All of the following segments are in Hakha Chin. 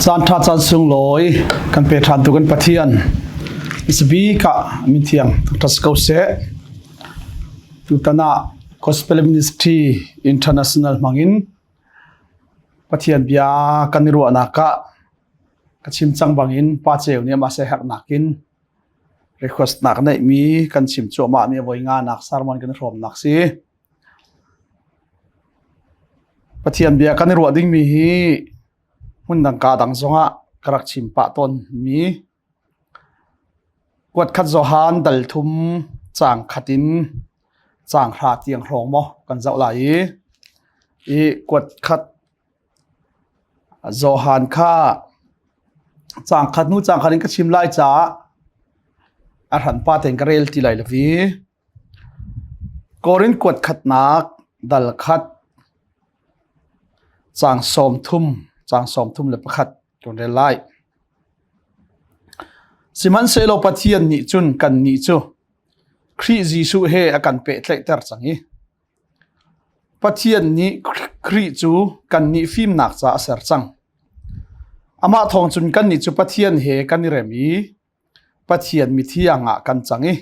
Caan ṭha caan sunglawi kan pe ṭhan tu kan Pathian isabik ah min thiang thangṭhat si ko seh. Tutan ah Gospel Ministry International hmangin Pathian bia kan i ruahnak ah ka chim cang bangin Pa Ceu nih amah siaherhnak in request nak neihmi kan chim cuahmah mi voi nga nak sermon kan i hrawmnak si. Pathian bia kan i ruah dingmi hi hmundang kaa dang zongah ka rak chim pah tawnmi kuatkhat Johan dal thum caang khat in caang hra tiang hrawng maw kan zoh lai i i kuatkhat Johan kha caang khat hnu caang khat in ka chim lai caah a hranpa tein ka rel ti lai lo i Korin kuat khatnak dal khat caang 31 kan rel lai. Sihmanhsehlaw Pathian nih cun kannih cu Khrih Jesuh he a kan pehtlaihter cang i Pathian nih Khrih cu kannih fimnak caah a ser cang. Amah thawng cun kannih cu Pathian he kan i rem i Pathian mithiang ah kan cang i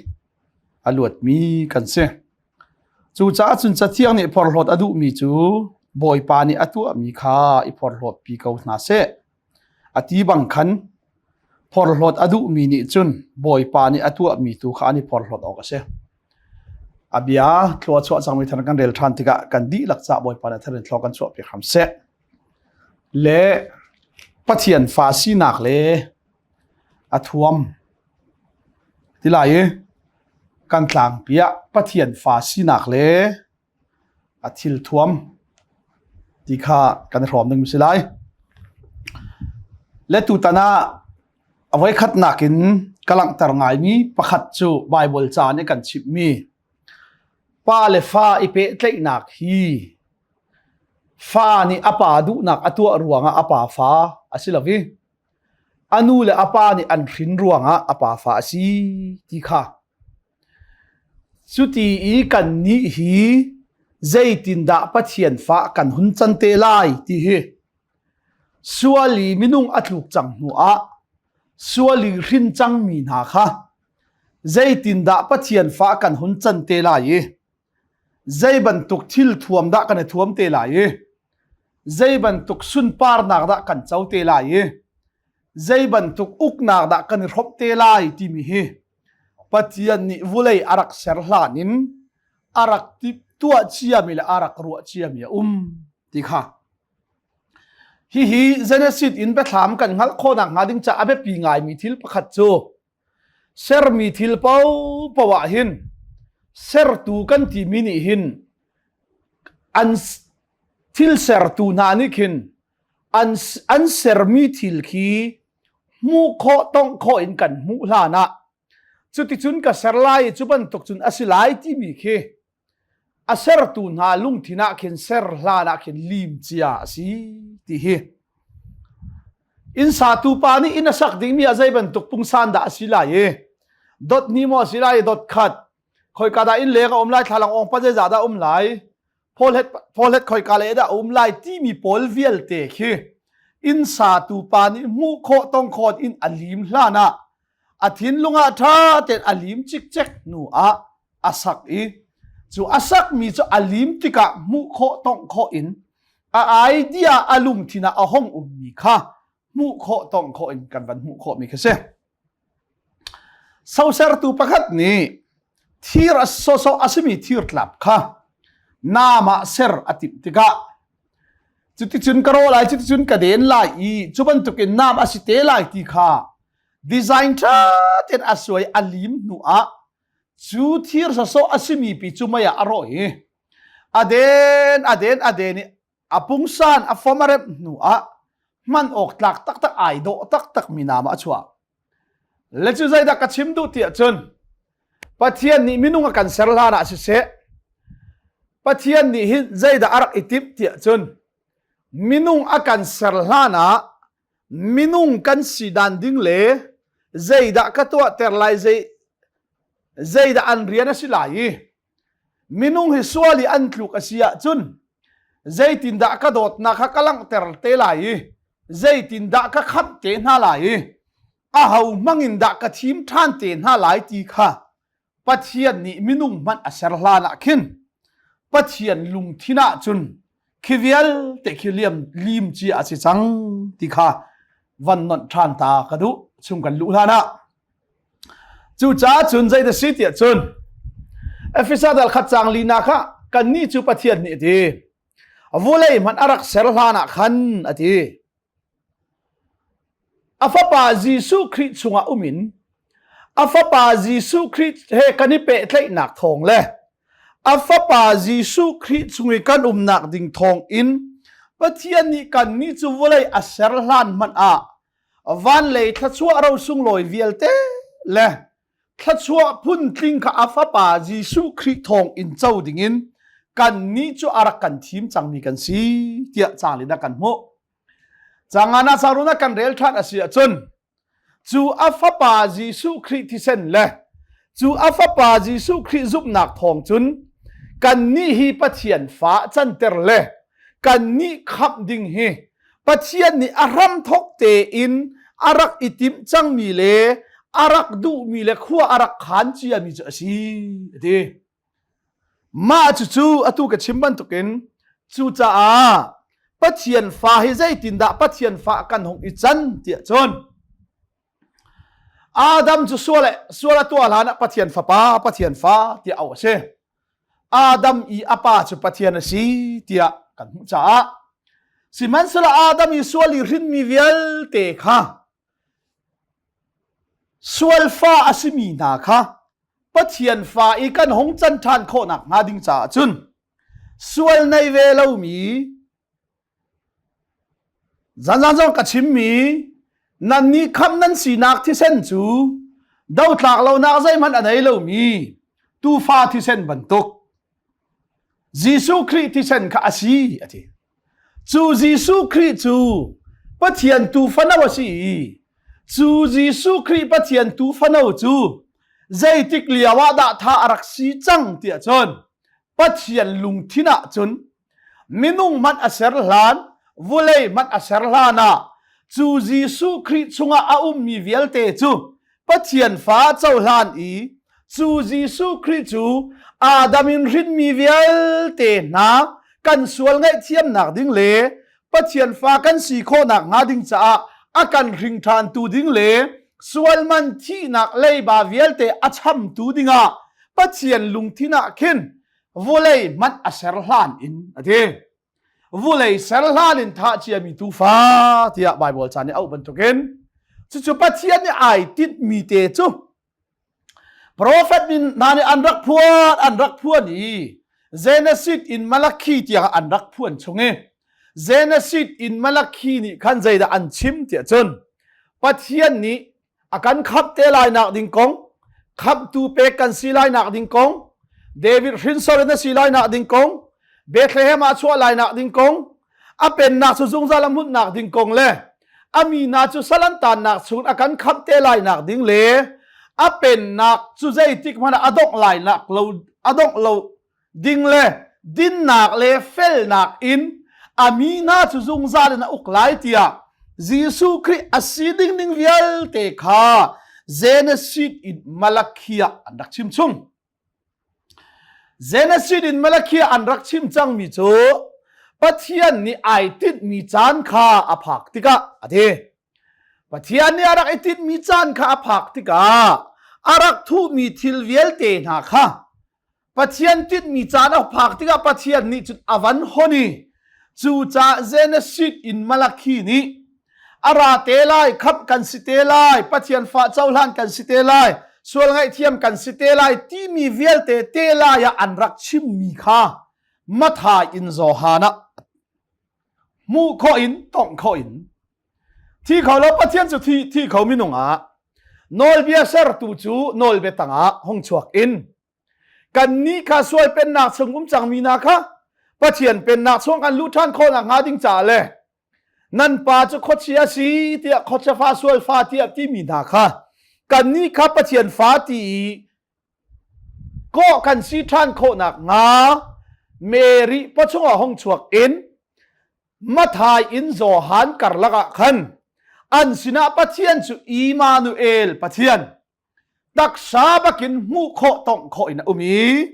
a luatmi kan si. Cucaah cun Cathiang nih porhlawt a duhmi cu Bawipa nih a tuahmi kha i porhlawtpi ko hna seh. A ti bang khan porhlawt a duhmi nih cun Bawipa nih a tuahmi tu kha an i porhlawt awk a si. A bia thlua chuah cangmi thar kan rel ṭhan tikah kan dihlak ca Bawipa nih thar in thlua kan chuahpiak hram seh. Le Pathian fa sinak le a thuam ti lai i kan tlangpi ah Pathian fa sinak le a thil thuam ti kha kan i hrawm ding si lai. Le tutan ah a voikhatnak in ka langhter ngaimi pakhat cu Baibal ca nih kan chimhmi pa le fa i pehtlaihnak hi fa nih a pa duhnak a tuah ruangah a pa fa a si lo i A nu le a pa nih an hrin ruangah a pa fa a si ti kha. Cuti i kannih hi zeitindah Pathian fa kan hun can te lai ti hi sual i minung a tluk cang hnu ah sual i hrin cangmi hna kha zeitindah Pathian fa kan hun can te lai i zei bantuk thil thuam dah kan i thuam te lai i zei bantuk sunparnak dah kan co te lai i zei bantuk uknak dah kan i hrawmh te lai timi hi Pathian nih vulei a rak ser hlan in a rak tuah ciami le a rak ruah ciami a um ti kha hihi Genesis in biathlam kan hngalh khawhnak hnga ding ca a biapi ngaimi thil pakhat cu sermi thil paohpaoh ah hin sertu kan timi nih hin an thil sertu hna nih khin an an sermi thil khi hmuh khawh tongh khawh in kan hmuh hlan ah cuticun ka ser lai i cu bantuk cun a si lai timi khi a sertu hna lungthin ah khin ser hlan ah khin lim cia a si ti hi inn satu pa nih inn a sak dingmi a zei bantuk pungsan dah a si lai i dot ni maw a si lai i dot khat khoika dah inn leng a um lai thlalang ong pa zeizah dah um lai phawlhet khoika le dah um lai timi pawl vialte khi inn satu pa nih hmuh khawh tong khawt in a lim hlan ah a thinlung ah ṭha tein a lim cikcek hnu ah a sak i cu a sakmi cu a lim tikah hmuh khawh tongh khawh in a idea a lungthin ah a hong ummi kha hmuh khawh tongh khawh in kan van hmuh khawhmi kha si. Sosertu pakhat nih thir a sawsawh a simi thir tlap kha nam ah ser a timh tikah cuticun ka rawh lai cuticun ka den lai i cu bantukin nam a si te lai ti kha design ṭha tein a suai a lim hnu ah cu thir sawsawh a simi pi cu mei ah a rawh i a den a den a den i a pungsan a fom a remh hnu ah hman awk tlak taktak ai dawh taktak mi nam ah a chuah le cu zeidah ka chim duh tiah cun Pathian nih minung a kan ser hlan ah siseh Pathian nih hin zeidah a rak i timh tiah cun minung a kan ser hlan ah minung kan si dan ding le zeidah ka tuahter lai zei zeidah an rian a si lai i Minung hi sual i an tluk a si ahcun zeitindah ka dawtnak kha ka langhter te lai i zeitindah ka khamh te hna lai i aho hmangin dah ka thim ṭhan te hna lai ti kha Pathian nih minung hmanh a ser hlan ah khin Pathian lungthin ah cun khi vialte khi liam lim cia a si cang ti kha van nonh ṭhan ta ka duh chung kan luh hlan ah. Cucaah cun zei da si tiah cun Efesa dal khat cang lina kha kannih cu Pathian nih a ti. Vulei hmanh a rak ser hlan ah khan a ti. A fapa Jesuh Khrih chungah um in a fapa Jesuh Khrih he kan i pehtlaihnak thawng le a fapa Jesuh Khrih chung i kan umnak ding thawng in Pathian nih kannih cu vawlei a ser hlan hmanh ah van lei thluachuah ro sunglawi vialte le thluachuah phuntling kha a fapa Jesuh Khrih thawng in co dingin kannih cu a rak kan thim cangmi kan si tiah caang in a kan hmuh. Cangan ah sarun a kan rel ṭhan a si ahcun cu a fapa Jesuh Khrih thisen le cu a fapa Jesuh Khrih zumhnak thawng cun kannih hi Pathian fa canter le kannih khamh ding hi Pathian nih a hramthawk tein a rak i timh cangmi le a rak duhmi le khua a rak khaan ciami cu a si a ti. Mah cucu atu ka chim bantukin cucaah Pathian fa hi zeitindah Pathian fa kan hung i can tiah cun Adam cu sual sual a tuah hlan ah Pathian fapa Pathian fa tiah auh a si. Adam i a pa cu Pathian a si tiah kan hmuh caah sihmanhsehlaw Adam i sual i hrinmi vialte kha sual fa a simi hna kha Pathian fa i kan hung can ṭhan khawhnak hnga ding caah cun sual nei ve lomi Zanzan zong ka chimmi nannih khamh nan sinak thisen cu dotlak lonak zeihmanh a nei lomi tuufa thisen bantuk Jesuh Khrih thisen kha a si a ti. Cu Jesuh Khrih cu Pathian tuufano a si i cu Jesuh Khrih Pathian tuufano cu zeitik lio ah dah tha a rak si cang tiah cun Pathian lungthin ah cun minung hmanh a ser hlan vulei hmanh a ser hlan ah cu Jesuh Khrih chungah a ummi vialte cu Pathian fa cohlan i cu Jesuh Khrih cu Adam in hrinmi vialte hna kan sual ngaihthiamnak ding le Pathian fa kan si khawhnak hnga ding caah a kan hring ṭhantu ding le sual man thihnak leiba vialte a chamtu dingah Pathian lungthin ah khin vulei hmanh a ser hlan in a ti vulei ser hlan in thah ciami tuufa tiah Baibal ca nih auh bantukin cucu Pathian nih ai tinhmi te cu profet min hna nih an rak phuan an rak phuan i Genesis in Malakhi tiang an rak phuan chung i Genesis in Malakhi nih khan zeidah an chim tiah cun Pathian nih a kan khamh te lai nak ding kong khamhtu pek kan si lai nak ding kong David hrinsor in a si lai nak ding kong Bethlehem ah chuah lai nak ding kong a pennak cu zungzal a hmunhnak ding kong le a mi hna cu salan tannak chung a kan khamh te lai nak ding le a pennak cu zeitik hmanh ah a dongh lai nak lo a dongh lo ding le dinnak le felnak in a mi hna cu zungzal in a uk lai tiah Jesuh Khrih a si ding ning vialte kha Genesis in Malakhi ah an rak chim chung. Genesis in Malakhi ah an rak chim cangmi cu Pathian nih ai tinhmi caan kha a phak tikah a ti. Pathian nih a rak i tinhmi caan kha a phak tikah a rak thuhmi thil vialte hna kha Pathian tinhmi caan a phak tikah Pathian nih cun a van hon i cucaah Genesis in Malakhi nih a ra te lai, khamh kan si te lai, Pathian fa cohlan kan si te lai, sual ngaihthiam kan si te lai timi vialte te lai ah an rak chimmi kha Mathai in Johan ah hmuh khawh in tongh khawh in thi kho lo Pathian cu thi thi kho minung ah nawlbia sertu cu nawlbia tangah hung chuak in kannih kha sual pennak chung um cangmi hna kha Pathian pennak chung kan luh ṭhan khawh nak hnga ding caah le nan pa cu khuachia si tiah khuachia fa sual fa tiah timi hna kha kannih kha Pathian fa ti i kawh kan si ṭhan khawh nak hnga Mary pawchung ah hung chuak in. Mathai in Johan karlak ah khan an sinah Pathian cu Immanuel Pathian taksa bakin hmuh khawh tongh khawh in a um i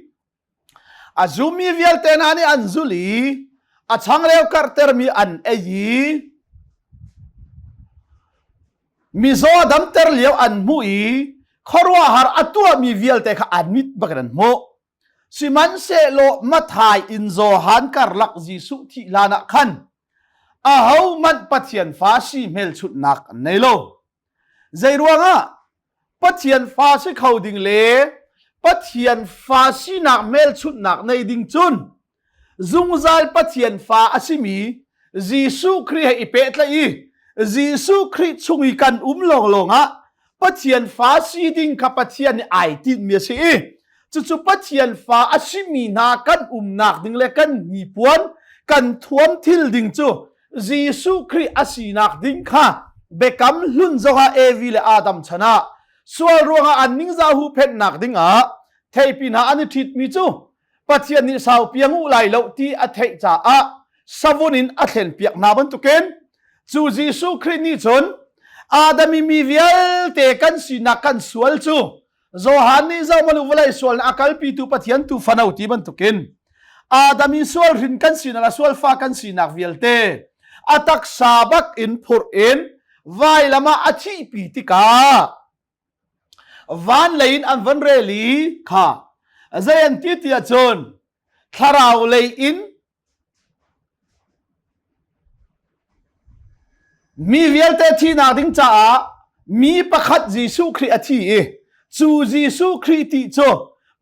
a zummi vialte hna nih an zul i a changreu karhtermi an ei i mizaw damter lio an hmuh i khuaruahhar a tuahmi vialte kha an mit bakin an hmuh. Sihmanhsehlaw Matthai in Johan karlak Jesuh thih hlan ah khan ahohmanh Pathian fa si hmelchunhnak an nei lo. Zeiruangah Pathian fa si kho ding le Pathian fa sinak hmelchunhnak nei ding cun zungzal Pathian fa a simi Jesuh Khrih he i pehtlaih i Jesuh Khrih chung i kan um lawnglawng ah Pathian fa si ding kha Pathian nih ai tinhmi a si i cucu Pathian fa a simi hna kan umnak ding le kan hnipuan kan thuam thil ding cu Jesuh Khrih a sinak ding kha biakam hlun zongah Evi le Adam chan ah sual ruangah an ningzah huhphenhnak dingah theipi hna an i ṭhitmi cu Pathian nih saupi a nguh lai lo ti a theih caah savun in a thlenpiak hna bantukin cu Jesuh Khrih nih cun Adam i mi vialte kan sinak kan sual cu Johan nih zohmanh u vawlei sualnak a kalpitu Pathian tu fano ti bantukin Adam i sual hrin kan sinak le sual fa kan sinak vialte a taksa bak in phurh in vailam ah a thihpi tikah Van lei in an van rel i kha zei an ti ti ahcun thlarau lei in mi vialte thihnak ding caah mi pakhat Jesuh Khrih a thi i cu Jesuh Khrih ti cu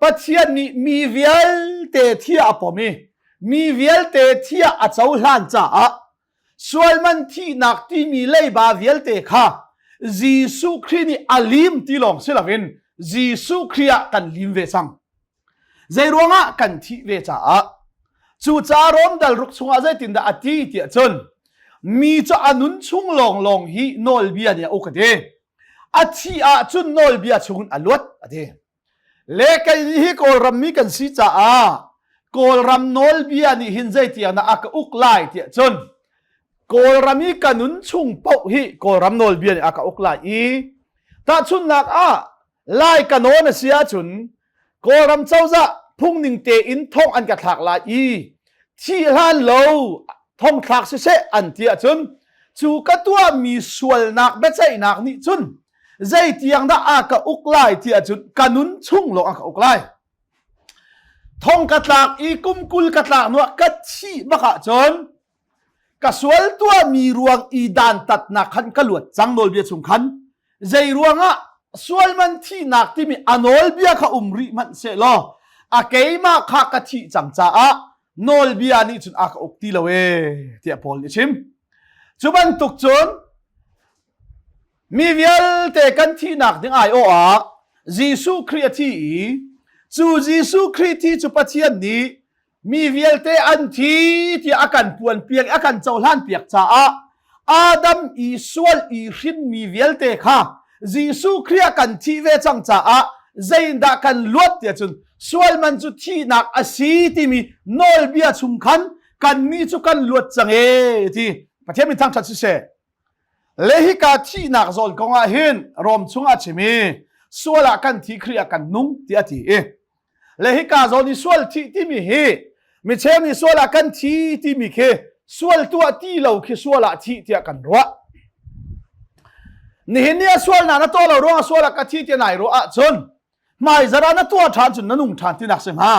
Pathian nih mi vialte thiah a pom i mi vialte thiah a cohlan caah Sualman thihnak timi leiba vialte kha Jesuh Khrih nih a lim ti lawng si loin Jesuh Khrih ah kan lim ve cang. Zeiruangah kan thih ve caah cucaah Rom dal ruk chungah zeitindah a ti tiah cun mi cu a nun chung lawnglawng hi nawlbia nih a uk a ti. A thih ahcun nawlbia chungin a luat a ti. Le kei hi Kawlram mi kan si caah Kawlram nawlbia nih hin zeitiang dah a ka uk lai tiah cun Kawlram i ka nun chung paoh hi Kawlram nawlbia nih a ka uk lai i tahchunhnak ah Lai ka nawn a si ahcun Kawlram cozah phungning tein thong an ka thlak lai i thih hlan lo thong thlak siseh an ti ahcun cu ka tuahmi sualnak biaceihnak nih cun zeitiang dah a ka uk lai ti ahcun ka nun chung lawng a ka uk lai thong ka tlak i kum 20 ka tlak hnuah ka thih bak ahcun ka sual tuahmi ruang i dantatnak khan ka luat cang nawlbia chung khan zei ruangah sualman thihnak timi a nawlbia kha um rih hmanh seh law a keimah kha ka thih cang caah nawlbia nih cun a ka uk ti lo e tiah Paul nih a chim cu bantuk cun Mi vialte kan thihnak ding aiawh ah Jesuh Khrih a thi i cu Jesuh Khrih thi cu Pathian nih mi vialte an thi tiah a kan puanpiak i a kan cohlanpiak caah Adam i sual i hrinmi vialte kha Jesuh Khrih ah kan thih ve cang caah zeidah kan luat tiah cun sual man cu thihnak a si timi nawlbia chung khan kannih cu kan luat cang ee ti Pathian min thangṭhat siseh. Le hika thihnak zawn kong ah hin Rom chungah chim i sual ah kan thi Khrih ah kan nung ti a ti i le hika zawn i sual thih timi hi mi cheu nih sual ah kan thi timi khi sual tuah ti lo khi sual ah thih tiah kan ruah. Nihin ni a sualnak na tuah lo ruangah sual ah ka thi ti nai ruah ahcun hmaizarh ah na tuah ṭhan cun na nung ṭhan tinak si hnga.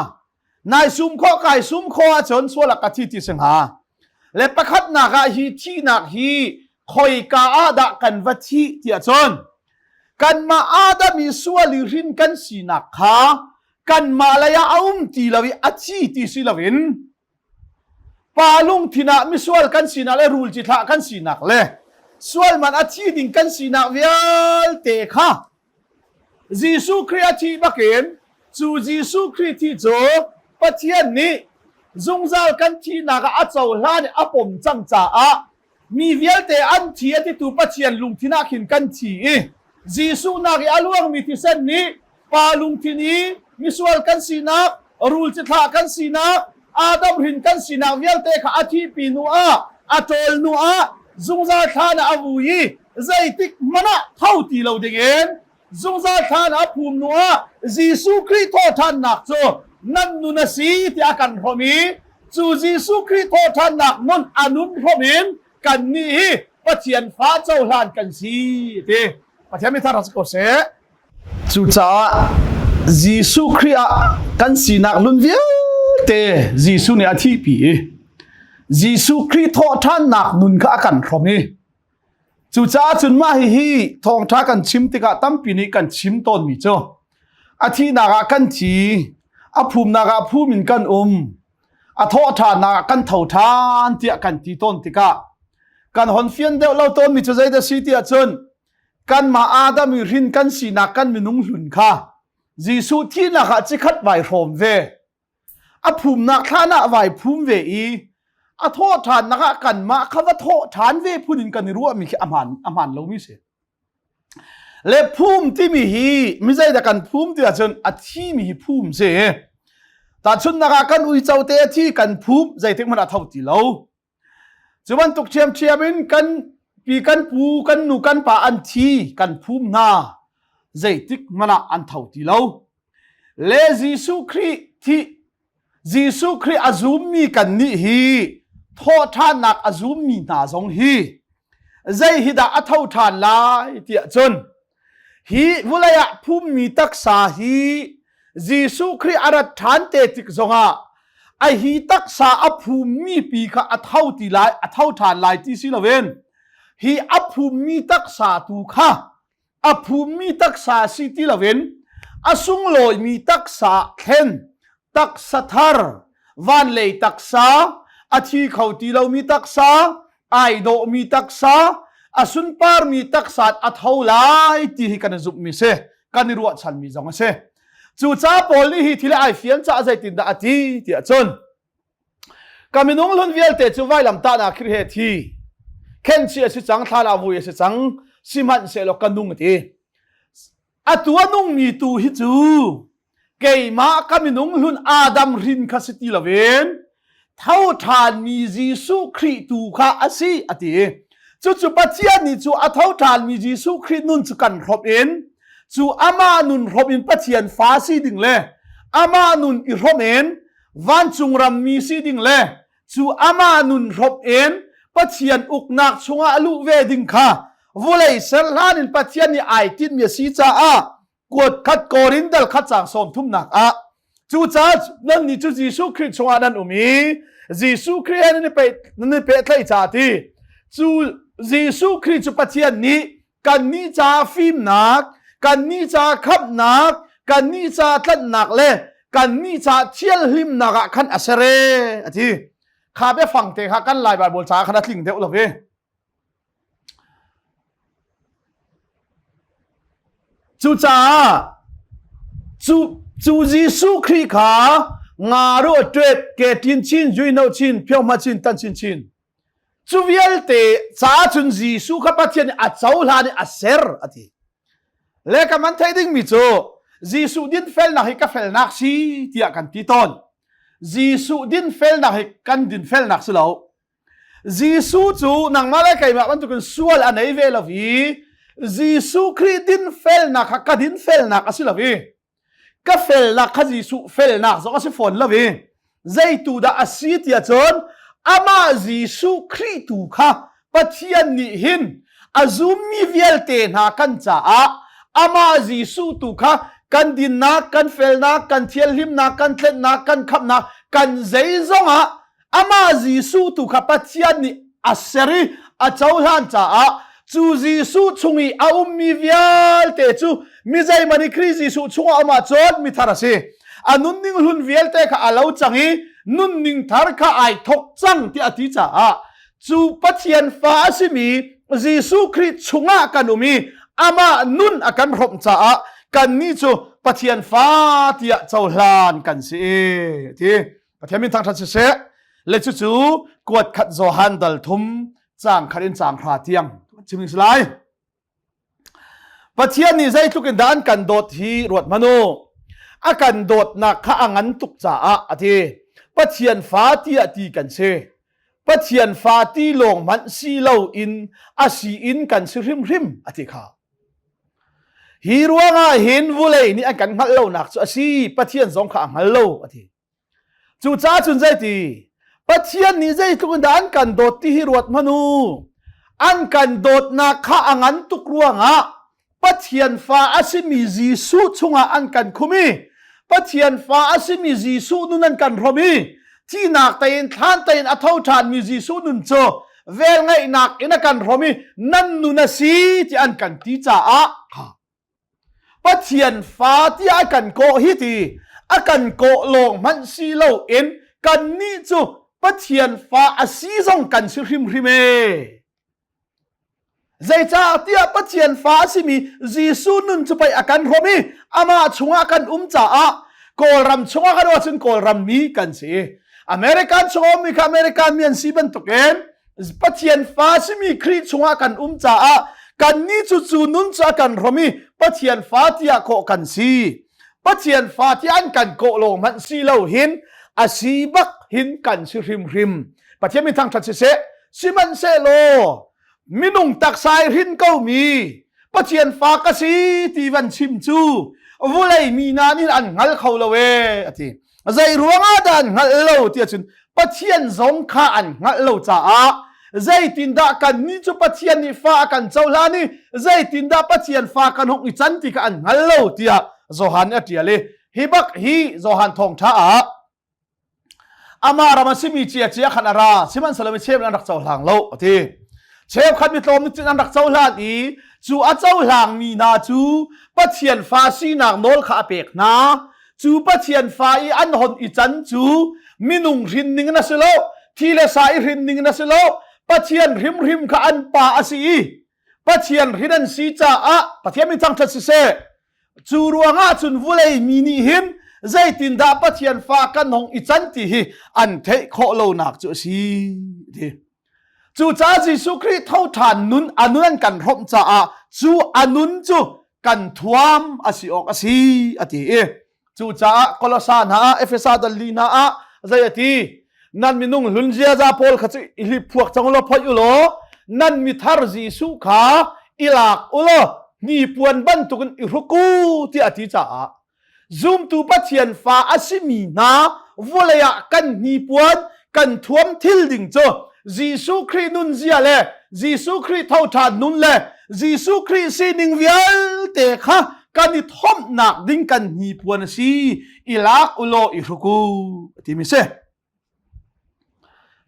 Nai sum khawh kai sum khawh ahcun sual ah ka thi ti si hnga. Le pakhatnak ah hi thihnak hi khoika ah dah kan va thih tiah cun kanmah Adam i sual i hrin kan sinak kha kanmah lei ah a um ti lo i a thi ti si loin pa lungthin ah misual kan sinak le rul cithlah kan sinak le sual man a thi ding kan sinak vialte kha Jesuh Khrih a thih bakin cu Jesuh Khrih thi cu Pathian nih zungzal kan thihnak ah a cohlan i a pom cang caah mi vialte an thi a titu Pathian lungthin ah khin kan thi i Jesuh nak i a luangmi thisen nih pa lungthin i misual kan sinak rul cithlah kan sinak Adam hrin kan sinak vialte kha a thihpi hnu ah. A ṭawl hnu ah zungzal thlan ah a vui i zeitik hmanh ah tho ti lo dingin zungzal thlan ah a phum hnu ah Jesuh Khrih thawhṭhannak cu nan nun a si tiah a kan hrawmh i cu Jesuh Khrih thawhṭhannak nun a nun hrawmh in kannih hi Pathian fa cohlan kan si ti Pathian mi thar si ko seh. Cucaah Jesuh Khrih ah kan sinak hlun vialte Jesuh nih a thihpi i Jesuh Khrih thawhṭhannak nun kha a kan hrawmh i cucaah cun mah hihi thawngṭha kan chim tikah tampi nih kan chim tawnmi cu a thihnak ah kan thi, a phumnak ah phum in kan um, a thawhṭhannak ah kan tho ṭhan tiah kan ti tawn tikah kan hon fian deuh lo tawnmi cu zeidah si tiah cun kanmah Adam i hrin kan sinak kan minung hlun kha Jesuh thihnak ah cikhat vai hrawm ve a phumnak thlan ah vai phum ve i a thawh ṭhannak ah kanmah kha va thawh ṭhan ve phun in kan i ruahmi khi a hmaan a hmaan lomi si le phum timi hi mi zeidah kan phum ti ahcun a thimi hi phum si tahchunhnak ah kan uico te a thi kan phum zeitik hmanh ah tho ti lo Cu bantuk ṭhiamṭhiam in kan pi kan pu kan nu kan pa an thi kan phum hna zeitik hmanh ah an tho ti lo. Le Jesuh Khrih thi Jesuh Khrih a zummi kannih hi thawhṭhannak a zummi hna zong hi zei hi dah a tho ṭhan lai tiah cun Hi vawlei ah phummi taksa hi Jesuh Khrih a rat ṭhan te tik zongah a hi taksa a phummi pi kha a tho ti lai, a tho ṭhan lai ti si loin hi a phummi taksa tu kha a phummi taksa si ti loin a sunglawimi taksa thlen taksa thar vanlei taksa a thi kho ti lomi taksa ai dawhmi taksa a sunparmi taksa a tho lai ti hi kan i zumhmi si kan i ruahchanmi zong a si cucaah Paul nih hi thil ai fian caah zeitindah a ti tiah cun ka minung hlun vialte cu vailamtahnak Khrih he thi khenchi a si cang thlan ah vui a si cang sihmanhsehlaw ka nung a ti Atu a nungmi tu hi cu keimah ka minung hlun Adam hrin kha si ti loin tho ṭhanmi Jesuh Khrih tu kha a si a ti. Cucu Pathian nih cu a tho ṭhanmi Jesuh Khrih nun cu kan hrawmh in cu amah nun hrawmh in Pathian fa si ding le amah nun i hrawmh in vancung rammi si ding le cu amah nun hrawmh in Pathian uknak chungah a luh ve ding kha vulei ser hlan in Pathian nih ai tinhmi a si caah kuat khat Korin dal khat caang sawm thumnak ah cucaah nannih cu Jesuh Khrih chungah nan um i Jesuh Khrih he nan i nan i pehtlaih ca ti cu Jesuh Khrih cu Pathian nih kannih ca fimnak kannih ca khamhnak kannih ca tlanhnak le kannih ca thianhlimnak ah khan a ser e a ti kha biafang te kha kan lai Bible ca khan a tling deuh lo ve cucaah cu cu Jesuh Khrih kha nga ru ṭuet ke tin chin zui no chin phiong ma chin tan chin chin Cu vialte caah cun Jesuh kha Pathian nih a cohlan i a ser a ti. Le ka man theih dingmi cu Jesuh dinfelnak hi ka felnak si tiah kan ti tawn. Jesuh dinfelnak hi kan dinfelnak si lo. Jesuh cu nangmah le keimah bantukin sual a nei ve lo i Jesuh Khrih dinfelnak kha ka dinfelnak a si lo i ka felnak kha Jesuh felnak zong a si fawn lo i zeitu dah a si tiah cun amah Jesuh Khrih tu kha Pathian nih hin a zummi vialte hna kan caah amah Jesuh tu kha kan dinnak, kan felnak, kan thianhlimnak, kan tlenhnak, kan khamhnak, kan zeizong ah Amah Jesuh tu kha Pathian nih a ser i a cohlan caah cu Jesuh chung i a ummi vialte cu mi zeihmanh i Khrih Jesuh chungah um ahcun mithar a si. A nunning hlun vialte kha a lo cang i nunning thar kha ai thawk cang tiah a ti caah cu Pathian fa a simi Jesuh Khrih chungah kan um i amah nun a kan hrawmh caah kannih cu Pathian fa tiah cohlan kan si ti. Pathian min thangṭhat siseh le cucu kuat khat Johan dal thum caang khat in caang hra tiang chim ding si lai. Pathian nih zeitluk in dah an kan dawt hi ruat hmanh u. A kan dawtnak kha a ngan tuk caah a ti. Pathian fa tiah ti kan si. Pathian fa ti lawng hmanh si lo in a si in kan si hrimhrim a ti kha. Hi ruangah hin vulei nih an kan hngalh lonak cu a si, Pathian zong kha a hngal lo a ti. Cucaah cun zeiti? Pathian nih zeitluk in dah an kan dawt ti hi ruat hmanh u. An kan dawtnak kha a ngan tuk ruangah Pathian fa a simi Jesuh chungah an kan khum i Pathian fa a simi Jesuh nun an kan hrawm i thihnak tein thlan tein a tho ṭhanmi Jesuh nun cu velngeihnak in a kan hrawm i nan nun a si ti an kan ti caah Pathian fa tiah a kan kawh hi ti a kan kawh lawng hmanh si loin kannih cu Pathian fa a si zong kan si hrimhrim ee. Zeicah tiah Pathian fa a simi Jesuh nun cu pei a kan hrawm i amah chungah kan um caah Kawlram chungah kan um ahcun Kawlram mi kan si. American chungah ummi kha American mi an si bantukin Pathian fa simi Khrih chungah kan um caah kannih cu cu nun cu a kan hrom i Pathian fa tiah kawh kan si. Pathian fa tiah an kan kawh lawng hmanh si lo hin a si bak hin kan si hrimhrim. Pathian min thangṭhat siseh, sihmanhsehlaw minung taksa i hrin komi Pathian fa ka si ti van chim cu vulei mi hna nih an hngal kho lo ee a ti. Zei ruangah dah an hngalh lo ti ahcun Pathian zong kha an hngalh lo caah zeitindah kannih cu Pathian nih fa a kan cohlan i zeitindah Pathian fa kan hung i can ti kha an hngal lo tiah Johan nih a ṭial i hi bak hi Johan thawngṭha ah amah ram a simi ciacia khan a ra sihmanhsehlaw mi cheu an rak cohlang lo a ti cheukhat mi tlawm nih cun an rak cohlan i cu a cohlangmi hna cu Pathian fa sinak nawl kha a pek hna cu Pathian fa i an hon i can cu minung hrin ning in a si lo thi le sa i hrin ning in a si lo Pathian hrimhrim kha an pa a si i Pathian hrin an si caah Pathian min thangṭhat siseh cu ruangah cun vulei mi nih hin zeitindah Pathian fa kan hong i can ti hi an theih khawh lonak cu a si ti Cucaah Jesuh Khrih tho ṭhan nun a nun an kan hrawmh caah cu a nun cu kan thuam a si awk a si a ti i cucaah Kolosa hna ah Efesa dal li hna ah zei a ti nan minung hlun ziaza pawl kha cu i hlip phuak cang law phoih u law nan mithar Jesuh kha i lak u law hnipuan bantukin i hruk u tiah a ti caah Zumtu Pathian fa a simi hna vawlei ah kan hnipuan kan thuam thil ding cu Jesuh Khrih nunzia le Jesuh Khrih thoṭhan nun le Jesuh Khrih sining vialte kha kan i thomhnak ding kan hnipuan a si i lak u law i hruk u timi si.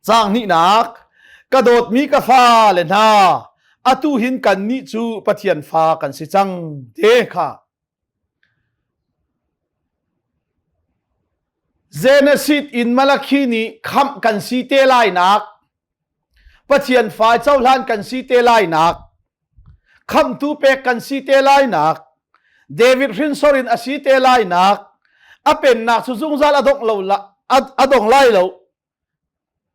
Caang hnihnak ka dawtmi ka fa le hna atu hin kannih cu Pathian fa kan si cang te kha Genesis in Malakhi nih khamh kan si te lainak, Pathian fa cohlan kan si te lainak, khamhtu pek kan si te lainak, David hrinsor in a si te lainak, a pennak cu zungzal a dongh lo a dong lai lo.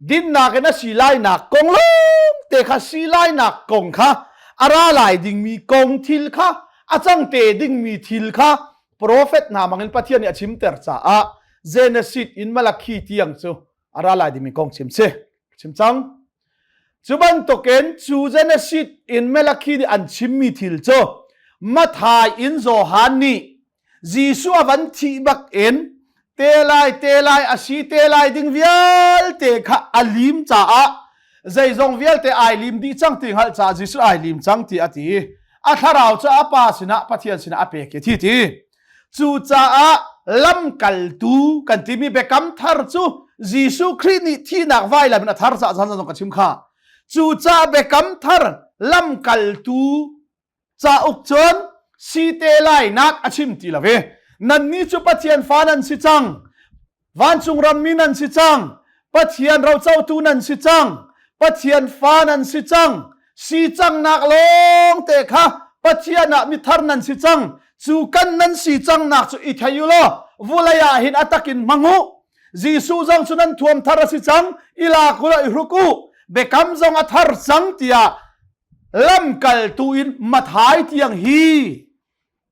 Dinnak in a si lainak kong lawngte kha si lainak kong kha a ra lai dingmi kong thil kha a cang te dingmi thil kha profet hna mangin Pathian nih a chimter caah Genesis in Malakhi tiang cu a ra lai dingmi kong chim si chim cang cu bantukin cu Genesis in Malakhi nih an chimmi thil cu Mathai in Johan nih Jesuh a van thih bak in te lai te lai a si te lai ding vialte kha a lim caah zeizong vialte ai lim dih cang ti hngalh caah Jesuh ai lim cang ti a ti. A thlarau cu a pa sinah Pathian sinah a pek i thi ti. Cucaah lamkaltu kan timi biakam thar cu Jesuh Khrih nih thihnak vailam in a thar caah zan zong ka chim kha. Cucaah biakam thar lamkaltu Cauk cun site lainak a chim ti lo i nannih cu Pathian fa nan si cang vancung rammi nan si cang Pathian rocotu nan si cang Pathian fa nan si cang si cangnak lawng te kha Pathian ah mithar nan si cang cu kan nan si cangnak cu i thei u law vulei ah hin a takin hmang u Jesuh zong cu nan thuam thar a si cang i lak u law i hruk u biakam zong a thar cang tiah lamkaltu in Mathai tiang hi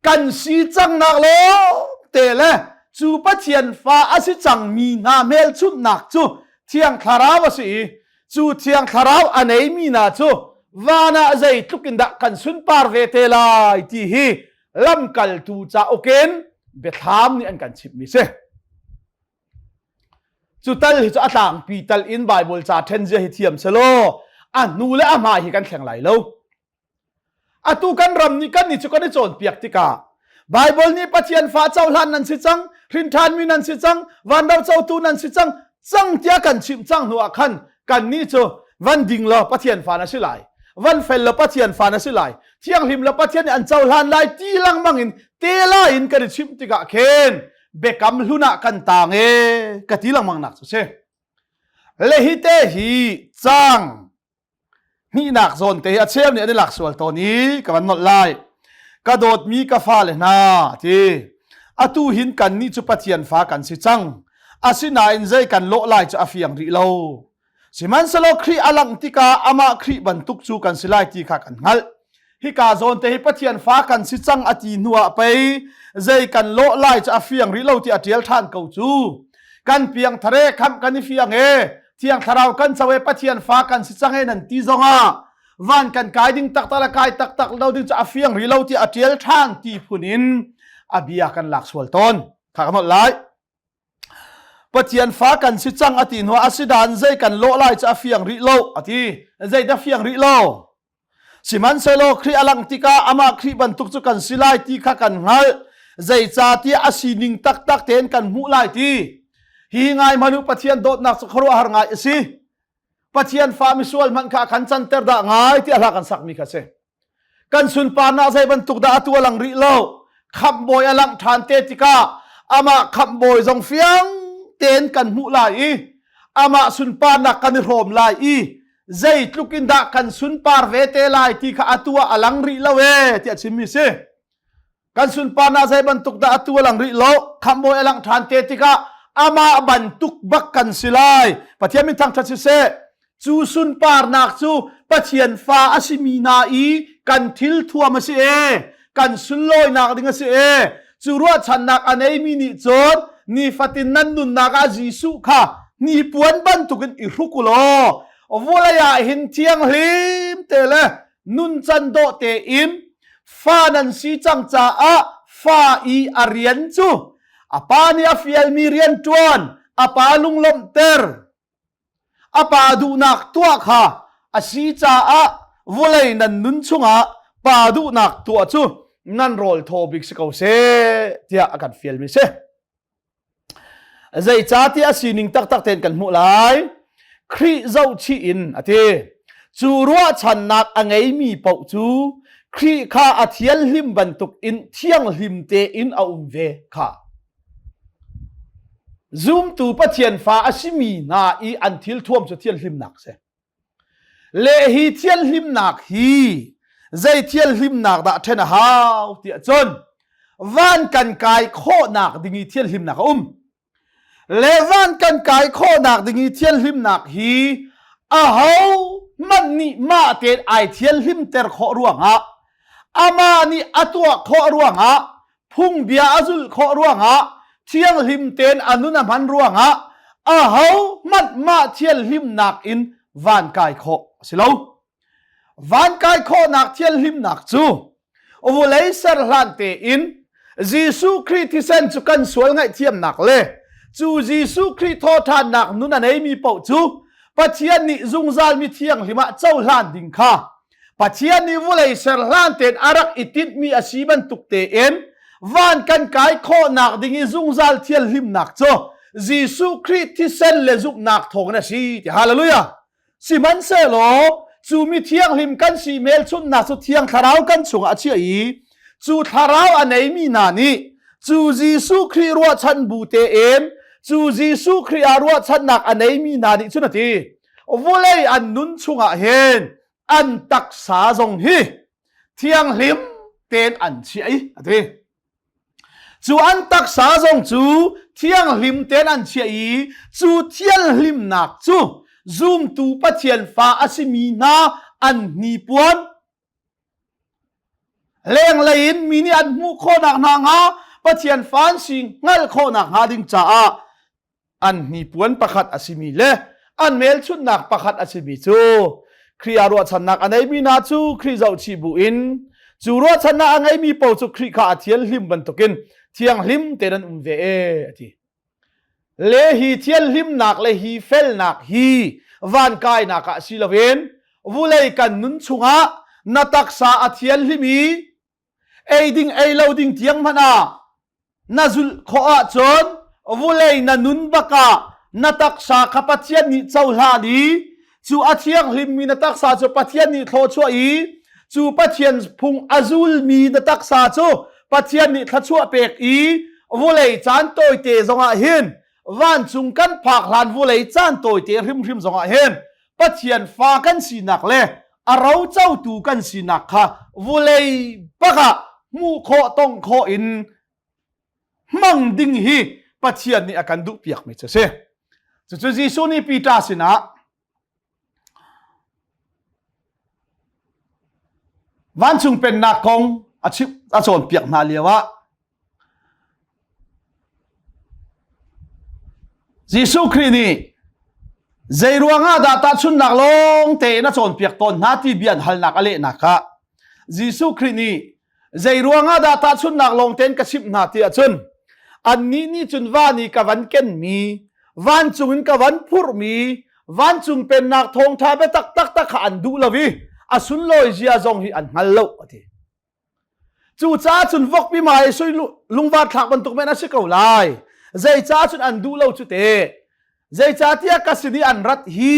kan si cangnak lawngte le cu Pathian fa a si cangmi hna hmelchunhnak cu Thiang Thlarau a si i. Cu Thiang Thlarau a neimi hna cu van ah zeitluk in dah kan sunpar ve te lai ti hi lamkaltu cauk in biathlam nih an kan chimhmi si. Cu tal hi cu a tlangpi tal in Bible ca ṭhen zia hi thiam selaw a hnu le a hmai hi kan thleng lai lo. Atu kan ram nih kan nih cu kan i cawnpiak tikah Bible nih Pathian fa cohlan nan si cang, hrinṭhanmi nan si cang, vanro cotu nan si cang, cang tiah kan chimh cang hnu ah khan kan nih cu van ding law Pathian fa na si lai, van fel law Pathian fa na si lai, thianghlim law Pathian nih an cohlan lai ti lengmang in te lai in kan i chimh tikah khin biakam hlun ah kan taang e ka ti lengmang nak cu si. Le hi te hi cang hnihnak zawn te hi a cheu nih an i lak sual tawn i ka van nolh lai ka dawtmi ka fale hna ti atu hin kannih cu Pathian fa kan si cang asinain zei kan lawh lai cu a fiang rih lo sihmanhsehlaw Khrih a langh tikah amah Khrih bantuk cu kan si lai ti kha kan hngalh hika zawn te hi Pathian fa kan si cang a ti hnu ah pei zei kan lawh lai cu a fiang rih lo ti a ṭial ṭhan ko cu kan piang thare khamh kan i fiang e Thiang Thlarau kan co e Pathian fa kan si cang e nan ti zongah van kan kai ding taktak le kai taktak lo ding cu a fiang rih lo ti a ṭial ṭhan ti phun in a bia kan lak sual tawn. Kha ka nolh lai. Pathian fa kan si cang a ti hnu ah a si dan zei kan lawh lai cu a fiang rih lo a ti. Zei dah fiang rih lo? Sihmanhsehlaw Khrih a langh tikah amah Khrih bantuk cu kan si lai ti kha kan hngalh. Zeicahtiah a sining taktak tein kan hmuh lai ti. Hi ngai hmanh u Pathian dawtnak cu khuaruahhar ngai a si. Pathian fa misual hmanh kha a kan canter dah ngai tiah hla kan sakmi kha a si. Kan sunparnak zei bantuk dah atu a lang rih lo. Khamhbawi a langh ṭhan te tikah amah khamhbawi zong fiang tein kan hmuh lai i amah sunparnak kan i hrawm lai i zeitluk in dah kan sunpar ve te lai ti kha atu ah a lang rih lo ee tiah chimmi si. Kan sunparnak zei bantuk dah atu a lang rih lo. Khamhbawi a langh ṭhan te tikah amah bantuk bak kan si lai. Pathian min thangṭhat siseh. Cu sunparnak cu Pathian fa a simi hna i kan thil thuam a si ee. Kan sunlawinak ding a si ee. Cu ruahchannak a neimi nih cun nifatin nan nunnak ah Jesuh kha hnipuan bantukin i hruk u law vawlei ah hin thianghlim te le nuncan dawh tein fa nan si cang caah fa i a rian cu a pa nih a fialmi rian ṭuan a pa lunglawmhter a pa duhnak tuah kha a si caah vawlei nan nun chungah pa duhnak tuah cu nan rawl thaw bik si ko seh tiah a kan fialmi si. Zeicahtiah a sining taktak tein kan hmuh lai. Khrih zohchih in a ti. Cu ruahchannak a ngeimi paoh cu Khrih kha a thianhlim bantuk in thianghlim tein a um ve kha. Zumtu Pathian fa a simi hna i an thil thuam cu thianhlimnak a si. Le hi thianhlimnak hi zei thianhlimnak dah ṭhen a hau tiah cun van kan kai khawhnak ding i thianhlimnak a um. Le van kan kai khawhnak ding i thianhlimnak hi aho hmanh nih mah tein ai thianhlimter khawh ruangah amah nih a tuah khawh ruangah phungbia a zulh khawh ruangah thianghlim tein a nun a hman ruangah aho hmanh mah thianhlimnak in van kai khawh a si lo. Van kai khawhnak thianhlimnak cu vawlei ser hlan tein Jesuh Khrih thisen cu kan sual ngaihthiamnak le cu Jesuh Khrih thawhṭhannak nun a neimi paoh cu Pathian nih zungzal mi thianghlim ah cohlan ding kha Pathian nih vawlei ser hlan tein a rak i tinhmi a si bantuk tein van kan kai khawhnak ding i zungzal thianhlimnak cu Jesuh Khrih thisen le zumhnak thawngin a si ti hallelujah sihmanhsehlaw cu mi thianghlim kan si hmelchunhnak cu thiang thlarau kan chungah a chiah i cu thlarau a neimi hna nih cu Jesuh Khrih ruahchan bu tein cu Jesuh Khrih ah ruahchannak a neimi hna nih cun a ti vulei an nun chungah hin an taksa zong hi thianghlim tein an chiah i a ti cu an taksa zong cu thianghlim tein an chiah i cu thianghlimnak cu zumtu Pathian fa a simi hna an hnipuan lenglei in mi nih an hmuh khawhnak hna hnga Pathian fa an si hngalh khawhnak hnga ding caah an hnipuan pakhat a simi le An hmelchunhnak pakhat a simi cu Khrih ah ruahchannak a neimi hna cu Khrih zohchih bu in cu ruahchannak a ngeimi paoh cu Khrih kha a thianhlim bantukin thianghlim tein an um ve e a ti. Le hi thianhlimnak le hi felnak hi van kainak ah si loin vulei kan nun chungah na taksa a thianhlim i ei ding ei lo ding tiang hmanh ah na zulh khawh ahcun vulei na nun bak ah na taksa kha Pathian nih cohlan i cu a thianghlimmi na taksa cu Pathian nih thlawchuah i cu Pathian phung a zulmi na taksa cu Pathian nih thluachuah pek i vulei caan tawite zongah hin vancung kan phak hlan vulei caan tawite hrimhrim zongah hin Pathian fa kan sinak le a rocotu kan sinak kha vulei bak ah hmuh khawh tong khawh in hmang ding hi Pathian nih a kan duh piakmi cu a si. Cucu Jesuh nih Peter sinah vancung pennak kong a chimh a cawnpiak hna lio ah Jesuh Khrih nih zei ruangah dah tahchunhnak lawng tein a cawnpiak tawn hna ti bia an halnak a lehnak ah Jesuh Khrih nih zei ruangah dah tahchunhnak lawng tein ka chimh hna ti ahcun annih nih cun van i ka van kenmi vancung in ka van phurhmi vancung pennak thawngṭha biatak taktak kha an duh lo i a sunlawi zia zong hi an hngal lo a ti. Cucaah cun vokpi hmai i sui lungvar thlak bantuk men a si ko lai. Zeicah cun an duh lo cu te. Zeicahtiah ka sin i an rat hi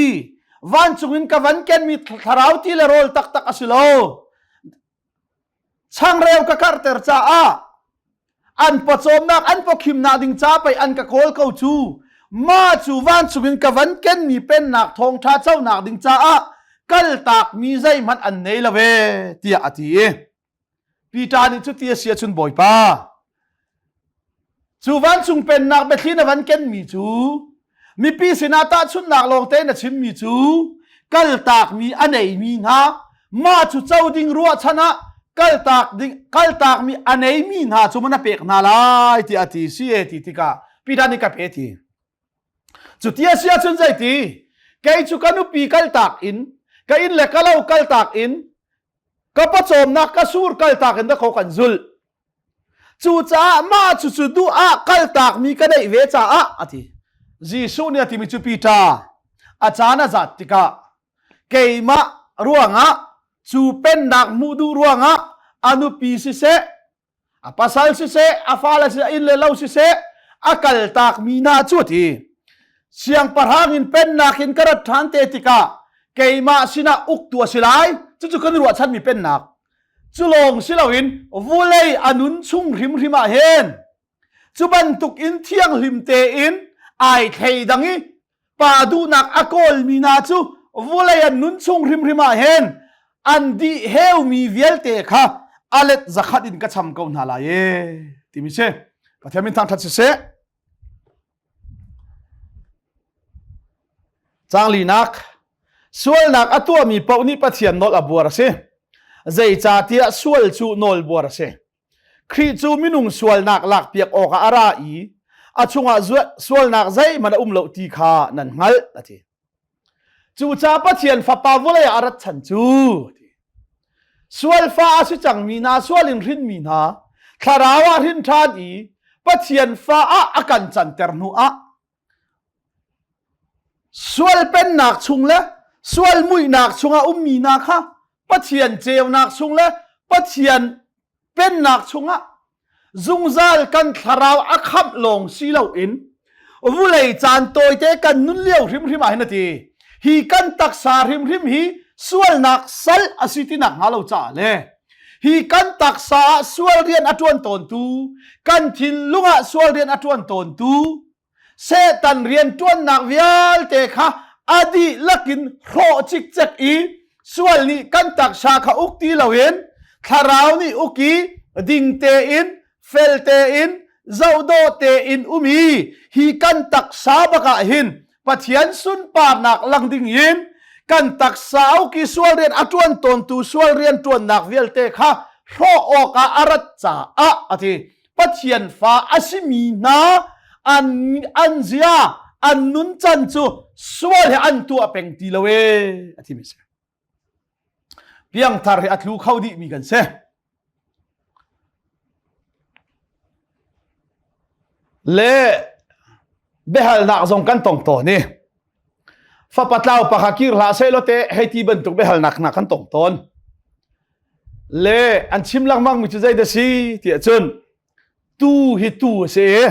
vancung in ka van kenmi thlarau ti le rawl taktak a si lo. Changreu ka karhter caah an pawcawmnak an pawkhimnak ding ca pei an ka kawl ko cu. Mah cu vancung in ka van kenmi pennak thawngṭha conak ding caah kaltakmi zeihmanh an nei lo ve tiah a ti i Peter nih cuti a si ahcun Bawipa cu vancung pennak biathli na van kenmi cu mipi sinah tahchunhnak lawngte na chimmi cu kaltakmi a neimi hna mah cu co ding ruahchan ah kaltak ding kaltakmi a neimi hna cu na pek hna lai tiah a ti si e ti tikah Peter nih ka pe ti Cuti a si ahcun zeiti? Kei cu ka nupi kaltak in, ka inn le ka lo kaltak in, ka pawcawmnak ka sur kaltak in dakaw kan zulh. Cucaah mah cucu duh ah kaltakmi ka neih ve caah a ti. Jesuh nih a timi cu Peter, a caan a zat tikah keimah ruangah cu pennak hmuh duh ruangah a nupi siseh a pasal siseh a fale siseh a inn le lo siseh a kaltakmi hna cu a ti siangpahrang in pennak in ka rat ṭhan te tikah keimah sinah uktu a si lai cucu kan ruahchanmi pennak cu lawng si loin vulei a nun chung hrimhrim ah hin cu bantuk in thianghlim tein ai thleidang i pa duhnak a kawlmi hna cu vulei an nun chung hrimhrim ah hin an dih heumi vialte kha a let zakhat in ka cham ko hna lai e timi si Pathian min thangṭhat siseh Caanglinak Sualnak a tuahmi paoh nih Pathian nawl a buar a si. Zeicahtiah sual cu nawl buar a si. Khrih cu minung sualnak lakpiak awkah a ra i a chungah sualnak zeihmanh a um lo ti kha nan hngalh a ti. Cucaah Pathian Fapa vawlei ah a rat chan cu sualfa a si cangmi hna sual in hrinmi hna thlarau ah hrin ṭhan i Pathian fa ah a kan canter hnu ah sual pennak chung le sual muihnak chungah ummi hna kha Pathian ceunak chung le Pathian pennak chungah zungzal kan thlarau a khamh lawng si loin vulei caan tawite kan nun lio hrimhrim ah hin a ti hi kan taksa hrimhrim hi sualnak sal a si ti nak hnga lo caah le hi kan taksa ah sual rian a ṭuan tawntu kan thinlung ah sual rian a ṭuan tawntu Satan rianṭuannak vialte kha a dihlak in hrawh cikcek i sual nih kan taksa kha uk ti loin thlarau nih uk i ding tein fel tein zohdawh tein um i hi kan taksa bak ah hin Pathian sunparnak lang ding in kan taksa uk i sual rian a ṭuan tawntu sual rian ṭuannak vialte kha hrawh awkah a rat caah a ti. Pathian fa a simi hna an, an zia, An nun can cu sual he an tuah peng ti lo ee a ti mi si. Piangthar hi a tlu kho dih mi kan si. Le biahalnak zong kan tong tawn i fapa tlau pakha kir hlah seh law te hei ti bantuk biahalnak hna kan tong tawn. Le an chim lengmang mi cu zei dah si tiah cun tu hi tu a si i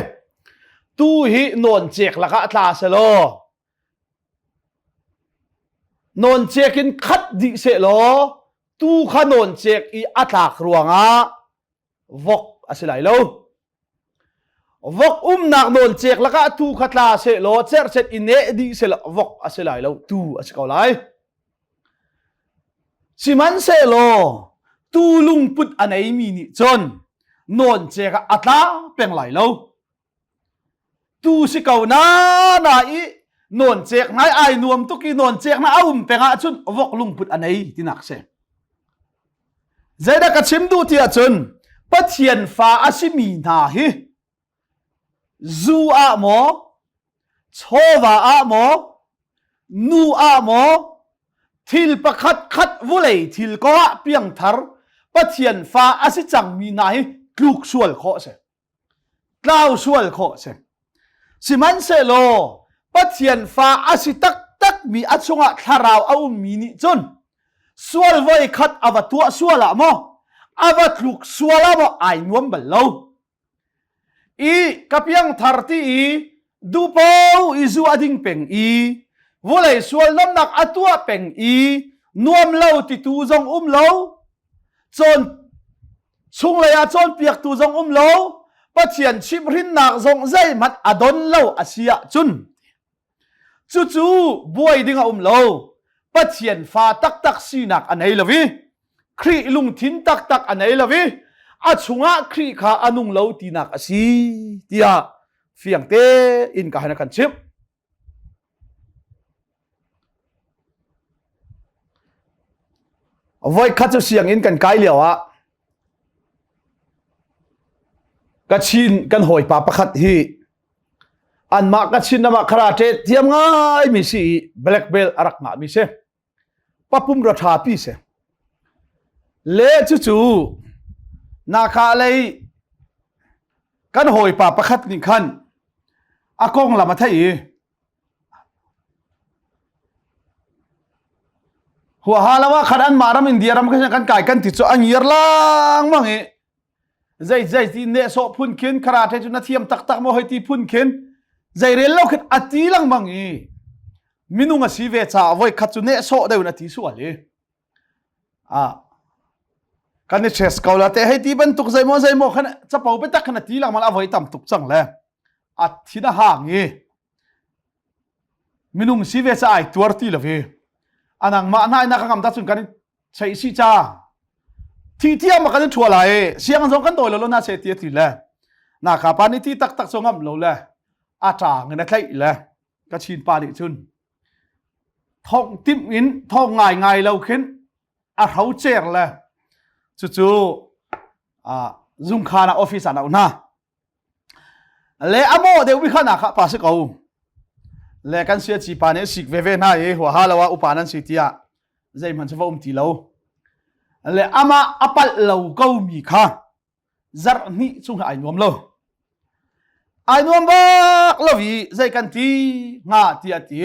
tu hi nawn cek lakah tla selaw nawn cek in khat dih seh law tu kha nawn cek i a tlak ruangah vok a si lai lo. Vok umnak nawn cek lakah tu kha tla seh law cerhcet i neh dih seh law vok a si lai lo tu a si ko lai. Sihmanhsehlaw tu lungput a neimi nih cun nawn cek ah a tla peng lai lo. Tu si ko na na i nawn cek ngai ai nuam tuk i nawn cek na a um peng ahcun vok lungput a nei tinak si. Zeidah ka chim duh ti ahcun Pathian fa a simi hna hi zu ah maw chawva ah maw nu ah maw thil pakhat khat vulei thil ko ah piangthar Pathian fa a si cangmi hna hi tluk sual khawh a si. Tlau sual khawh a si. Sihmanhsehlaw Pathian fa a si taktakmi a chungah thlarau a ummi nih cun sual voi khat a va tuah sual ah maw a va tluk sual ah maw ai nuam bal lo. I ka piangthar ti i dupo i zu a ding peng i vulei sual nomnak a tuah peng i nuam lo titu zong um lo cawn chunglei ah cawnpiaktu zong um lo Pathian chimhhrinnak zong zeihmanh a don lo a si ahcun cucu buai ding a um lo Pathian fa taktak sinak a nei lo i Khrih lungthin taktak a nei lo i a chungah Khrih kha a nung lo tinak a si tiah fiang tein ka han kan chimh. Voikhat cu sianginn kan kai lio ah Kachin kan hawipa pakhat hi anmah Kachin ram ah karate thiam ngaimi si i black belt a rak ngahmi si. Papum ra ṭha pi si. Le cucu naka lei kan hawipa pakhat nih khan a konglam a theih i Huaha lo ah khan anmah ram India ram khan kan kai kan ti cu a ngiar langmang i zei zei ti nehsawh phun khin karate cu na thiam taktak maw hei ti phun khin zei rel lo khin a ti lengmang i minung a si ve caah voi khat cu nehsawh deuh in a ti sual i ah kan i chess ko la te hei ti bantuk zei maw zei maw khan capo biatak khan a ti lengmang a voi tam tuk cang le a thin a hang i minung si ve ca ai tuar ti lo hi anang mah hna ina ka ngam ta cun kan chei si cha thi thiam ma kan thua lai siang zong kan dawi lo na se ti ti le na ka pa ni ti tak tak so ngam lo le a tang in a tlaih le ka chin pa nih cun thong tim in thong ngai ngai lo khin a hro cer le cucu zungkhan ah office ah na hna Le a maw deuh mi kha na kha pa si ko. Le kan sia ci pa nih sik veve hna i huaha lo ah upa nan si tiah zeihmanh cu va um ti lo. Le amah a palh lo ko mi kha zarh hnih chung ai nuam lo. Ai nuam bak lo i zei kan ti hnga tiah ti.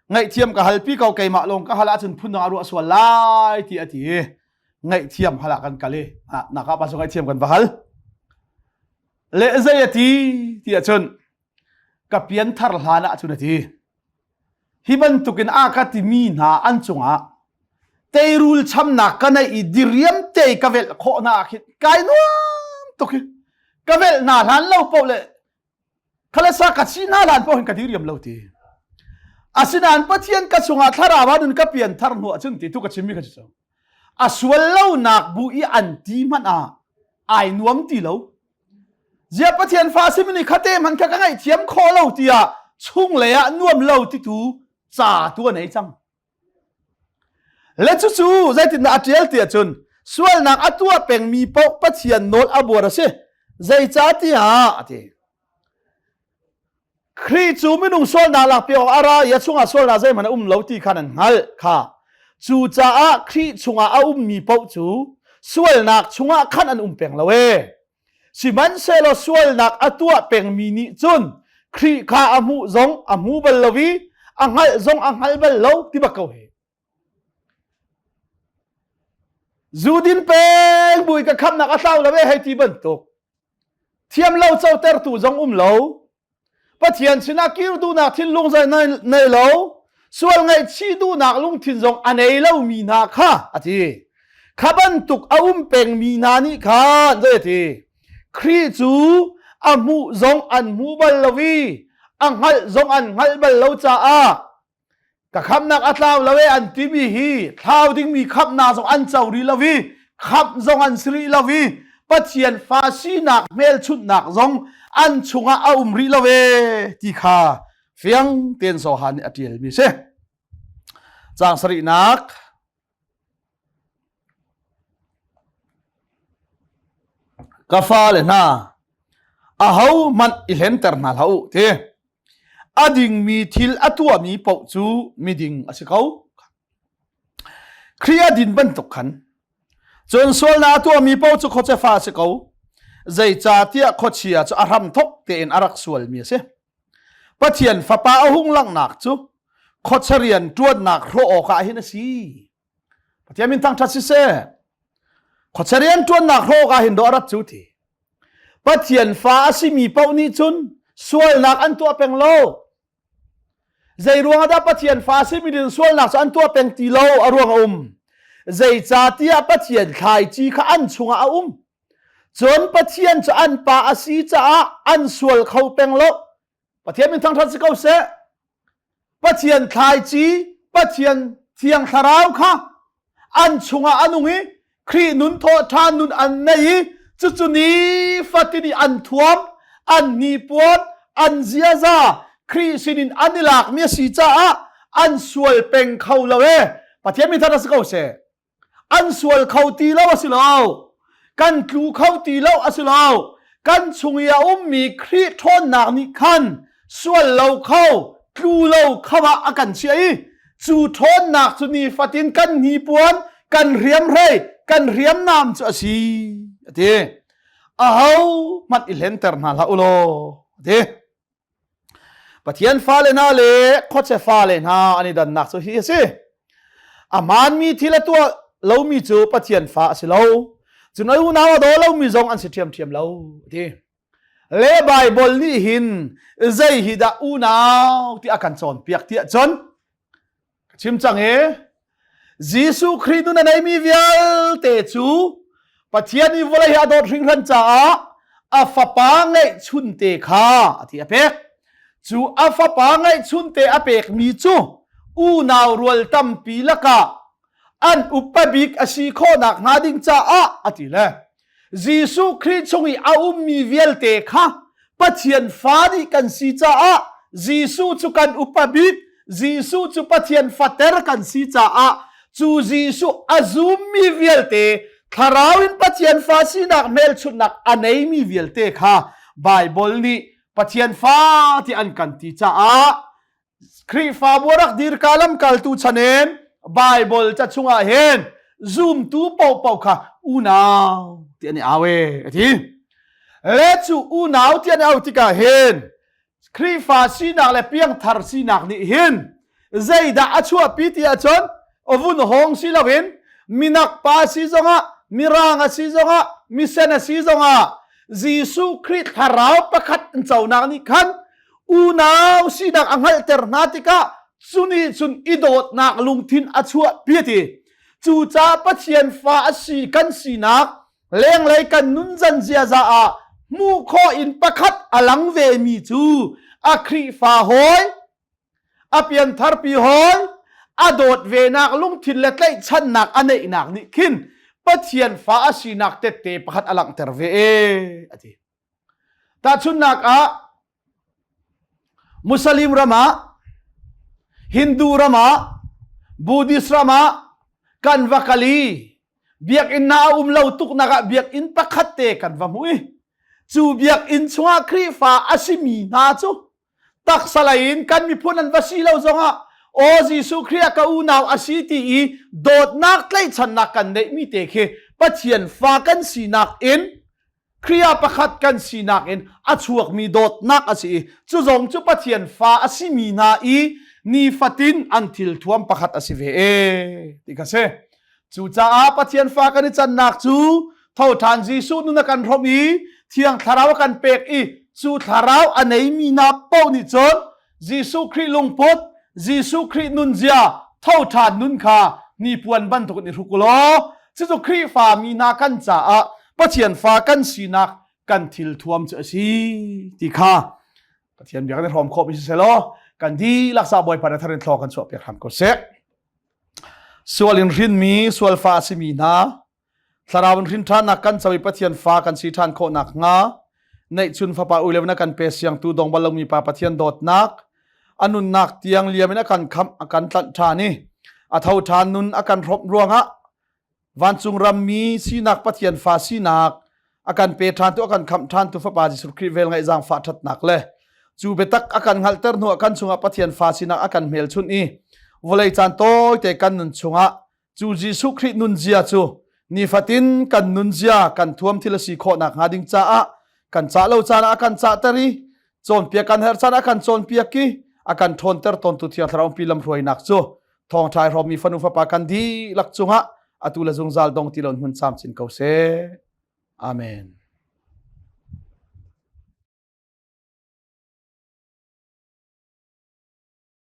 Ngaihthiam ka halpi ko keimah lawng ka hal ahcun phun dang a ruah sual lai ti a ti. Ngaihthiam hal ah kan kal i naka pa cu ngaihthiam kan va hal. Le zei a ti ti ahcun ka pianthar hlan ahcun a ti. Hi bantukin a ka timi hna an cungah teirul chamnak ka neih i diriam te ka velh khawh hna ah khin kai nuam tuk hi. Ka velh hna hlan lo paoh le khalasa ka si hna hlan paoh hin ka diriam lo ti. Asinain Pathian ka chungah thlarau ah nun ka pianthar hnu ahcun ti tu ka chimmi kha cu a sual lonak bu i an ti hmanh ah ai nuam ti lo zia pathian fa simi nih khate hmanh kha ka ngaihthiam khawh lo tiah chunglei ah nuam lo titu ca tu a nei cang le cucu zeitindah a ṭial ti ahcun sualnak a tuah pengmi paoh Pathian nawl a buar a si zeicahtiah a ti. Khrih cu minung sualnak lak piak awk a ra i a chungah sualnak zeihmanh a um lo ti kha nan hngalh kha. Cucaah Khrih chungah a ummi paoh cu sualnak chungah khan an um peng lo ee. Sihmanhsehlaw sualnak a tuah pengmi nih cun Khrih kha a hmuh zong a hmu bal lo i a hngalh zong a hngal bal lo ti bak ko hi. Zu din peng bui ka khamnak a tlau lo e hei ti bantuk. Thiam lo cotertu zong um lo. Pathian sinah kir duhnak thinlung zong nei lo. Sual ngaihchih duhnak lungthin zong a nei lomi hna kha a ti. Kha bantuk a um pengmi hna nih khan zei a ti. Khrih cu a hmuh zong an hmu bal lo i a hngalh zong an hngalh bal lo caah Ka khamnak a tlau lo e an timi hi thlau dingmi khamhnak zong an co rih lo i khamh zong an si rih lo i Pathian fa sinak hmelchunhnak zong an chungah a um rih lo e ti kha fiang tein Johan nih a ṭialmi a si. Caang sarihnak Ka fale hna, ahohmanh i hlenter hna hlah u ti. A dingmi thil a tuahmi paoh cu miding a si ko. Khrih a din bantuk khan cun sualnak a tuahmi paoh cu khuacia fa a si ko. Zeicahtiah khuachia cu a hramthok tein a rak sualmi a si. Pathian Fapa a hung langhnak cu khuachia rian ṭuannak hrawh awkah hin a si. Pathian min thangṭhat siseh. Khuachia rianṭuannak hrawk ah hin dawh a rat cu ti. Pathian fa a simi paoh nih cun sualnak an tuah peng lo. Zei ruangah dah Pathian fa a simi nih sualnak cu an tuah peng ti lo a ruang a um. Zeicahtiah Pathian thlaici kha an chungah a um. Cun Pathian cu an pa a si caah an sual kho peng lo. Pathian min thangṭhat si ko seh. Pathian thlaici, Pathian thiang thlarau kha an chungah a nung i Khrih nun thawhṭhan nun an nei i cucu ni fatin i an thuam, an hnipuan, an ziaza Khrih sinin an i lakmi a si caah an sual peng kho lo e. Pathian min thangṭhat si ko seh. An sual kho ti lo a si lo. Kan tlu kho ti lo a si lo. Kan chung i a ummi Khrih ṭhawnnak nih khan sual lo kho, tlu lo kho ah a kan chiah i cu ṭhawnnak cu nifatin kan hnipuan, kan hriamhrei, kan hriamnam cu a si, a ti. Aho hmanh i hlenter hna hlah u law, a ti. Pathian fale hna le khuachia fale hna an i dannak cu hi a si. A hmaanmi thil a tuah lomi cu Pathian fa a si lo. Cun a unau a daw lomi zong an si ṭhiamṭhiam lo a ti. Le Baibal nih hin zei hi dah unau ti a kan cawnpiak tiah cun Ka chim cang i Jesuh Khrih nun a neimi vialte cu Pathian i vawlei hi a dawt hringhran caah a fapa ngeihchunte kha a ti a pek. Cu a fapa ngeihchunte a pekmi cu unau rual tampi lakah an upa bik a si khawhnak hnga ding caah a ti le Jesuh Khrih chung i a ummi vialte kha Pathian fa dih kan si caah Jesuh cu kan upa bik, Jesuh cu Pathian fater kan si caah cu Jesuh a zummi vialte thlarau in Pathian fa sinak hmelchunhnak a neimi vialte kha Baibal nih Pathian fa ti an kan ti caah Khrihfabu a rak dirka lamkaltu chan in Baibal ca chungah hin zumtu paohpaoh kha unau ti an i au e a ti. Le cu unau ti an i au tikah hin Khrihfa sinak le piangthar sinak nih hin zeidah a chuahpi ti ahcun vun hawng si loin minak pa si zongah mirang a si zongah misen a si zongah Jesuh Khrih thlarau pakhat an conak nih khan unau sinak a hngalhter hna tikah cu nih cun i dawtnak lungthin a chuahpi a ti. Cucaah Pathian fa a si kan sinak lenglei kan nunzan ziaza ah hmuh khawh in pakhat a lang vemi cu a Khrihfa hawi a piantharpi hawi a dawt venak lungthin le tlaihchannak a neihnak nih khin Pathian fa a sinak tette pakhat a langhter ve e a ti. Tahchunhnak ah Muslim ram ah Hindu ram ah Buddhist ram ah kan va kal i biakinn na a um lo tuknak ah biakinn pakhat te kan va hmu i cu biakinn chungah Khrihfa a simi hna cu. Taksa lei in kan miphun an va si lo zongah aw Jesuh Khrih ka unau a si ti i dawtnak tlaihchannak kan neihmi te khi Pathian fa kan sinak in Khrih ah pakhat kan sinak in a chuakmi dawtnak a si i cu zong cu Pathian fa a simi hna i nifatin an thilthuam pakhat a si ve e ti kha si. Cucaah Pathian fa kan i cannak cu tho ṭhan Jesuh nun a kan hrawmh i Thiang Thlarau a kan pek i cu Thlarau a neimi hna paoh nih cun Jesuh Khrih lungput, Jesuh Khrih nunzia, tho ṭhan nun kha hnipuan bantukin i hruk u law cucu Khrihfa mi hna kan caah Pathian fa kan sinak kan thilthuam cu a si ti kha Pathian bia kan i hrawm khawh mi siselaw kan dihlak sa Bawipa na thar in thlaw kan chuah piak hram ko seh. Sual in hrinmi sual fa a simi hna thlarau in hrin ṭhannak kan co i Pathian fa kan si ṭhan khawh nakhnga neihchun fapa ui na kan pe siangtu dong bal lomi pa Pathian dawtnak a nunnak tiang liam in a kan khamh a kan tlanh ṭhan i a tho ṭhan nun a kan hrawmh ruangah vancung rammi sinak Pathian fa sinak a kan pe ṭhan tu a kan khamh ṭhan tu fapa Jesuh Khrih vel ngaih zaangfah ṭhatnak le cu biatak a kan hngalhter hnuah kan chungah Pathian fa sinak a kan hmelchunh i vawlei caan tawite kan nun chungah cu Jesuh Khrih nunzia cu nifatin kan nunzia kan thuam thil a si khawh nakhnga ding caah kan cah lo caan ah a kan cahter i cawnpiak kan herh caan a kan cawnpiak i a kan ṭhawnter tawntu Thiang Thlarau pi lamhruainak cu thawngṭha i hrawmmi fanu fapa kan dihlak cungah atu le zungzal dong ti lo hmun camcin ko seh. Amen.